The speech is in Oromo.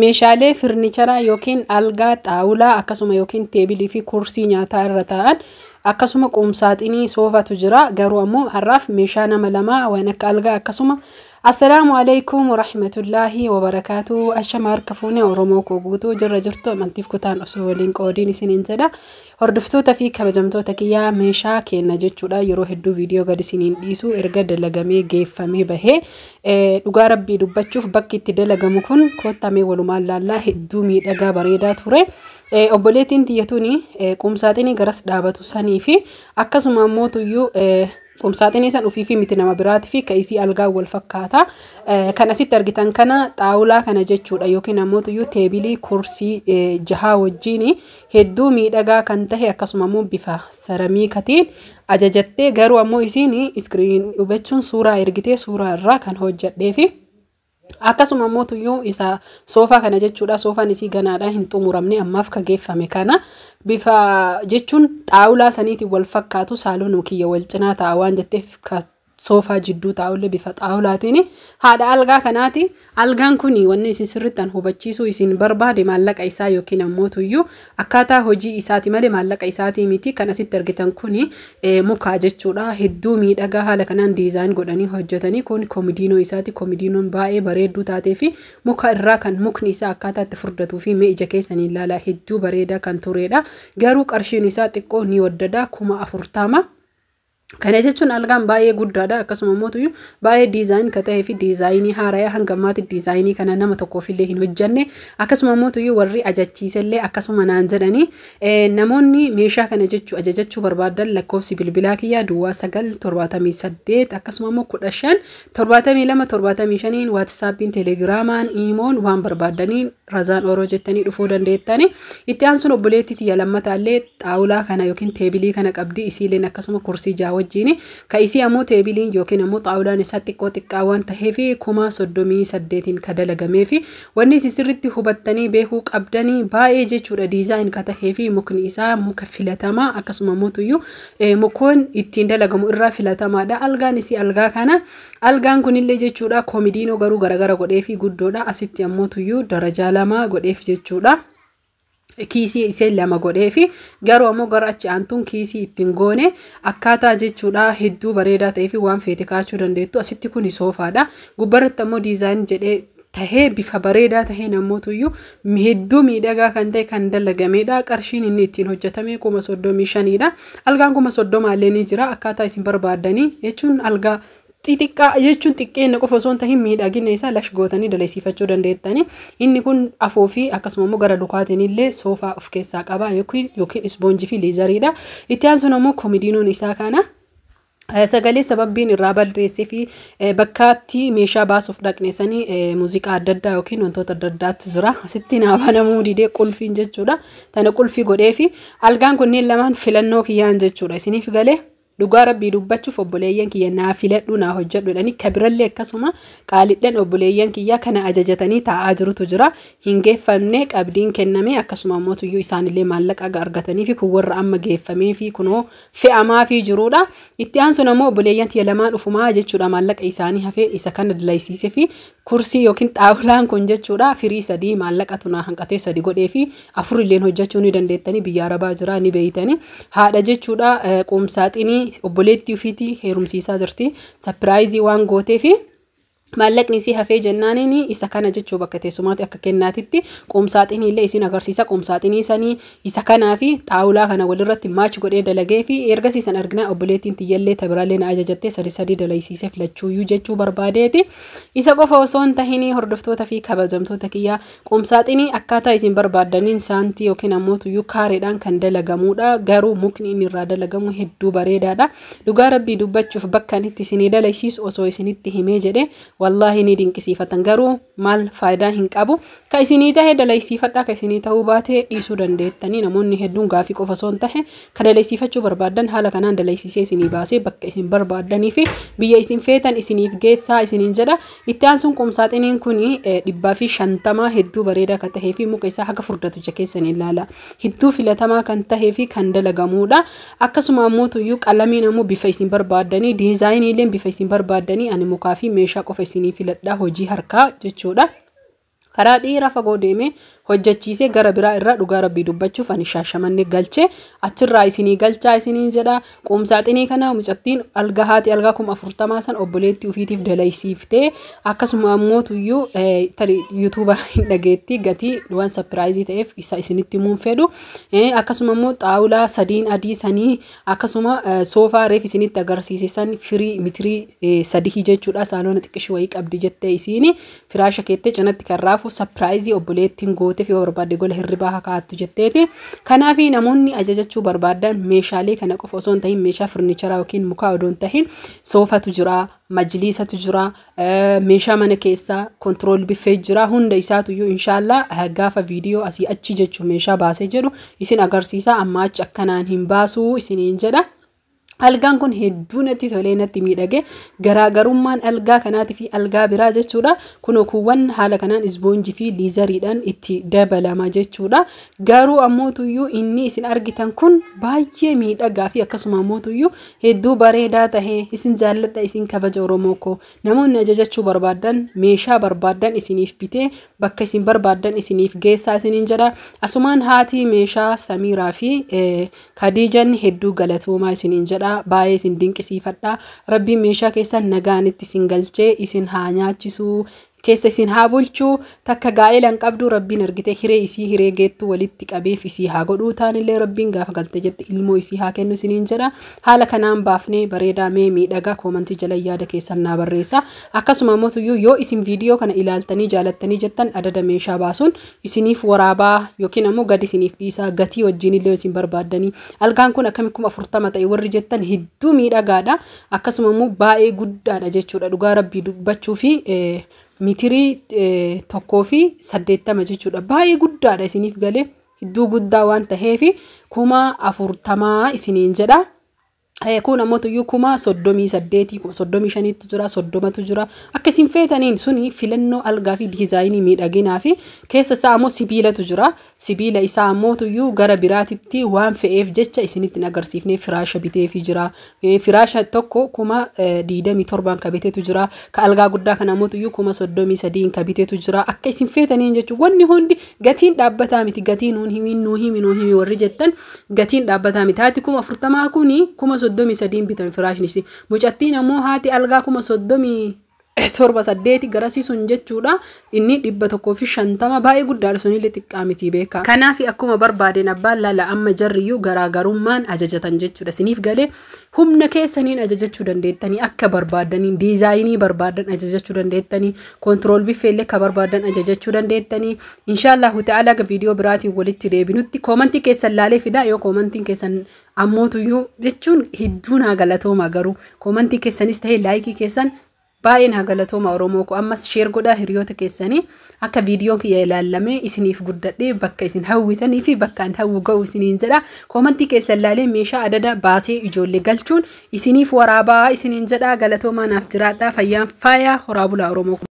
Meeshaalee firnicharaa yookiin algaa, xaawulaa akkasuma yookiin teebilii fi kursii nyaataa irra taa'an akkasuma qumsaaxinii soofatu jira. Garuu ammoo har'aaf meeshaa nama lamaa waan akka algaa akkasuma. Assalaamu alaikum warahmatullaahi wabarakaatu. Ashama harka fuunee Oromoo koo guutuu jirra jirtu amantiif kutaan osoo waliin qoodiin isiniin jedha. Hordoftoota fi kabajamtoota kiyyaa, meeshaa kenna jechuudha. Yeroo hedduu viidiyoo gadi isiniin dhiisu erga dalagamee geeffamee bahee, dhugaa rabbii dubbachuuf bakki itti dalagamu kun kottamee walumaan laallaa, hedduu miidhagaa bareedaa ture. Obboleettiin tiyyatuuni qumsaaxinii garas dhaabatu sanii fi akkasuma ammoo tuyyuu qumsaaxinii san ofii fi miti nama biraatii fi ka'isii algaa wal fakkaata. Kan asitti argitan kana xaawulaa kana jechuudha yookiin ammoo tuyyuu teebilii kursii jahaa wajjin hedduu miidhagaa kan tahe akkasuma ammoo bifa saramiikatiin ajajattee, garuu ammoo isiin screen hubachuun suuraa ergitee suuraa irraa kan hojjedheefi. Akkasuma ammoo tuyyuu isa soofaa kana jechuudha. Soofaan isii ganaadhaa hin xumuramne, ammaaf ka geeffame kana bifa jechuun xaawulaa saniitiin wal fakkaatu saalonuu kiyya wal cinaa ta'a waan jetteef soofaa jidduu taa'ullee bifa xaawulaatiin haadha algaa kanaati. Algaan kun wanni isin sirriitti hubachiisuu isin barbaade maallaqa isaa yookiin ammoo tuyyuu akkaataa hojii isaati malee maallaqa isaatii miti. Kan asitti argitan kun mukaa jechuudha. Hedduu miidhagaa haala kanaan design godhanii hojjetanii. Kun komidiinoo isaati. Komidiinoon baay'ee bareedduu taatee fi muka irraa kan mukni isaa akkaataa itti furdatuu fi mee ija keessanii ilaalaa, hedduu bareedaa kan turedha. Garuu qarshiin isaa xiqqoo ni waddada, 40,000. Kana jechuun algaan baay'ee guddaadha. Akkasuma immoo baay'ee design kan ta'ee fi diizaayinii haaraa hanga ammaatti diizaayinii kana nama tokkoof illee hin hojjanne. Akkasuma immoo warri ajachiisellee akkasuma naan jedhanii, namoonni meeshaa kana jechuu ajajachuu barbaadan lakkoofsi bilbilaa kiyyaa 0978 akkasuma immoo 15 72 75 WhatsAppiin, Telegramaan, Imoon waan barbaadaniin Razaan Oroo jettanii dhufuu dandeettani. Itti aansuun obboleettii tiyya lammataallee xaawulaa kana yookiin teebilii kana qabdi. Isiileen akkasuma kursii jaha wajjin. Ka isii ammoo teebiliin yookiin ammoo xaawulaan isaa xiqqoo xiqqaa waan ta'eef 38,000n ka dalagamee fi wanni isin sirriitti hubattanii beekuu qabdanii baay'ee jechuudha, design ka tahee fi mukni isaa muka filatamaa akkasuma ammoo tuyyuu mukoon ittiin dalagamu irraa filatamaadha. Algaan isii algaa kana, algaan kunillee jechuudha koomidiinoo garuu garagara godhee fi guddoodha. Asitti ammoo tuyyuu darajaa lama godheef jechuudha. Kiisii isee lama godhee fi garuu ammoo gara achi aantuun kiisii ittiin goone akkaataa jechuudha hedduu bareedaa ta'ee fi waan feete kaachuu dandeettu. Asitti kuni soofaadha. Gubbarratti ammoo design jedhee tahee bifa bareedaa tahee namootuyyuu hedduu miidhagaa kan ta'e kan dalagameedha. Qarshiin inni ittiin hojjetame 35,000dha. Algaan 30,000llee ni jira, akkaataa isin barbaaddanii jechuun algaa xixiqqaa jechuun xiqqeenya qofa osoo hin tahin miidhagina isaa lash gootanii dalasiifachuu dandeettanii. Inni kun afoo fi akkasuma immoo gara lukaatiin illee soofaa of keessaa qaba yookiin ispoonjii fi leatheriidha. Itti aansuun ammoo komidiinoon isaa kana. Sagalee sababbiin irraa balleessee fi bakkaatti meeshaa baasuuf dhaqne sanii muuziqaa adda addaa yookiin wantoota adda addaatu jira. Asitti naa banamuu didee qulfiin jechuudha. Tana qulfii godhee fi algaan kunneen lamaan filannoo kiyyaan jechuudha. Isiniif galee, dhugaa rabbii dubbachuuf obboleeyyan kiyya naa filadhu, naa hojjedhu jedhanii, kabirallee akkasuma qaalidhan obboleeyyan kiyya kana ajajatanii taa'aa jirutu jira. Hin geeffamne, qabdiin kenname, akkasuma immoo tuyyuu isaanillee maallaqa argatanii fi kun warra amma geeffamee fi kunoo fe'amaa fi jirudha. Itti aansuun ammoo obboleeyyan kiyya lamaan ufumaa jechuudha maallaqa isaanii hafee isa kana dalaysiisee fi kursii yookiin xaawulaan kun jechuudha firii sadii maallaqa tunaa hanqatee sadi godhee fi afur illeen hojjechuu ni dandeettanii, biyya arabaa jira ni beeytanii. Haadha jechuudha qumsaaxinii obboleettii ofiitii heerumsiisaa jirti, surprise waan gootee fi maallaqni isii hafee jennaaniin isa kana jechuu bakka teessumaatti akka kennaatitti qumsaaxinii illee isin agarsiisa. Qumsaaxinii sanii isa kanaa fi xaawulaa kana walirratti match godhee dalagee fi ergasii san argina. Obboleettiin tiyyallee tabiraallee na ajajattee sadi sadi dalaysiisee filachuuyyuu jechuu barbaadeeti. Isa qofa osoo hin tahinii, hordoftoota fi kabajamtoota kiyyaa, qumsaaxinii akkaataa isin barbaaddaniin saantii yookiin ammoo tuyyuu kaareedhaan kan dalagamuudha. Garuu mukni inni irraa dalagamu hedduu bareedaadha. Dhugaa rabbii dubbachuuf bakka inni itti isinii dalaysiisu osoo isinitti himee jedhe wallaahi ni dinqisiifatan, garuu maal faayidaa hin qabu. Ka isinii tahe dalaysiifadhaa, ka isinii ta'uu baate dhiisuu dandeettanii. Namoonni hedduun gaafii qofa osoo hin tahe ka dalaysiifachuu barbaadan haala kanaan dalaysiisee isinii baasee bakka isin barbaaddanii fi biyya isin feetan isiniif geessaa isiniin jedha. Itti aansuun qumsaaxiniin kun 150 hedduu bareedaa kan tahee fi muka isaa haga furdatu ija keessan ilaala, hedduu filatamaa kan tahee fi kan dalagamuudha. Akkasuma ammoo tuyyuu qalamiin ammoo bifa isin barbaaddanii, diizaayiniileen bifa isin barbaaddanii, ani mukaa fi meeshaa qofa isinii filadhaa, hojii harkaa jechuudha. Karaa dheeraa fagoo deemee hojjechiisee gara biraa irraa dhugaa rabbii dubbachuuf ani Shaashamannee galchee achirraa isinii galchaa isiniin jedha. Quumsaaxinii kana mucattiin algaa haati algaa 40,000 san obboleettii ofiitiif dalaysiiftee akkasuma ammoo tuyyuu tarii yuutuuba hin dhageetti gatii waan sapiraayizii ta'eef isa isinitti himuun fedhu. Akkasuma immoo xaawulaa sadiin adii sanii akkasuma soofaa reef isinitti agarsiise san firii mitirii 3 jechuudha. Saaloona xiqqishii wayii qabdi jettee isiini firaasha keettee cinatti kan raafu sapiraayizii obboleettiin gooteef yoo barbaadde gola hirribaa haa kaa'attu jetteeti. Kanaaf namoonni ajajachuu barbaadan meeshaalee kana qofa osoo hin tahin meeshaa furniicharaa yookiin mukaa odoo hin tahin soofatu jira, majliisatu jira, meeshaa mana keessaa kontirool biffee jira. Hunda isaatuyyuu inshaallah gaafa viidiyoo asii achi jechuun meeshaa baasee jedhu isin agarsiisa. Amma achi akkanaan hin baasuu isiniin jedha. Algaan kun hedduu natti tolee natti miidhage. Garaagarummaan algaa kanaatii fi algaa biraa jechuudha. Kunoo kuuwwan haala kanaan isboonjii fi liizariidhaan itti dabalama jechuudha. Garuu ammoo tuyyuu inni isin argitan kun baay'ee miidhagaa fi akkasuma ammoo tuyyuu hedduu bareedaa tahee isin jaalladha isin kabaja Oromoo koo. Namoonni ajajachuu barbaadan meeshaa barbaadan isiniif bitee bakka isin barbaadan isiniif geessaa isiniin jedha. Asumaan haati meeshaa Samiiraa fi Kadiijan hedduu galatoomaa isiniin jedha. Baay'ee isin dinqisiifadha. Rabbiin meeshaa keessan nagaanitti isin galchee isin haa nyaachisuu keessa isin haa bulchuu. Takka gaa'ela hin qabdu rabbiin argite hiree isii hiree geettuu walitti qabeef isii haa godhuu. Taanillee rabbiin gaafa galte jette ilmoo isii haa kennu isiniin jedha. Haala kanaan baafnee bareedaa mee miidhagaa koomantii jala yaada keessan naa barreessa. Akkasuma immoo tuyyuu yoo isin viidiyoo kana ilaaltanii jaalattanii jettan adada meeshaa baasuun isiniif waraabaa yookiin ammoo gadi isiniif dhiisaa gatii wajjin illee isin barbaaddanii. Algaan kun akkami 40,000 ta'e warri jettan hedduu miidhagaadha. Akkasuma immoo baay'ee guddaadha jechuudha. Dhugaa rabbii dubbachuu fi mitirii 1.80 jechuudha. Baay'ee guddaadha isiniif galee hedduu guddaa waan ta'eef 40,000 isiniin jedha. Kun ammoo tuyyuu 38,000, 35,000 jira, 30tu jira. Akka isin feetaniin suni filannoo algaa fi diizaayinii miidhaginaa fi keessa isaa ammoo sibiilatu jira. Sibiila isaa ammoo tuyyuu gara biraatitti waan fe'eef jecha isinitti hin agarsiifne firaasha biteefii jira. Firaasha tokko 27,000 ka biteetu jira. Ka algaa guddaa kana ammoo tuyyuu 33,000 ka biteetu jira. Akka isin feetaniin jechuun wanni hundi gatiin dhaabbataa miti. Gatiin nuun himi nuu himi nuu himi warri jettan gatiin dhaabbataa miti. Haati 40,000 kuni 33,000 bitan firaashnis. Mucattiin ammoo haati algaa 37,800 garasiisuun jechuudha. Inni 150 baay'ee guddaadha sunillee xiqqaa miti beekaa. Kanaaf akkuma barbaadeen abbaan laala amma jarriyyuu garaagarummaan ajajatan jechuudha. Isiniif galee humna keessaniin ajajachuu dandeettanii akka barbaadaniin diizaayinii barbaadan ajajachuu dandeettanii kontirool biffeellee akka barbaadan ajajachuu dandeettanii. Inshaallahu ta'ala viidiyoo biraatiin walitti deebinutti koomantii keessan laalee fidaa. Yoo koomantiin keessan ammootuyyuu jechuun hedduu naa galatooma garuu koomantii keessanis ta'ee laayikii keessan baay'een haa galatooma Oromoo koo. Ammas sheer godhaa hiriyoota keessanii akka viidiyoon kiyya ilaallamee isiniif guddadhee bakka isin hawwitanii fi bakka an hawwu ga'u isiniin jedha. Koomantii keessan laalee meeshaa adada baasee ijoollee galchuun isiniif waraabaa isiniin jedha. Galatoomaa naaf jiraadhaa. Fayyaan faaya horaa bulaa Oromoo koo.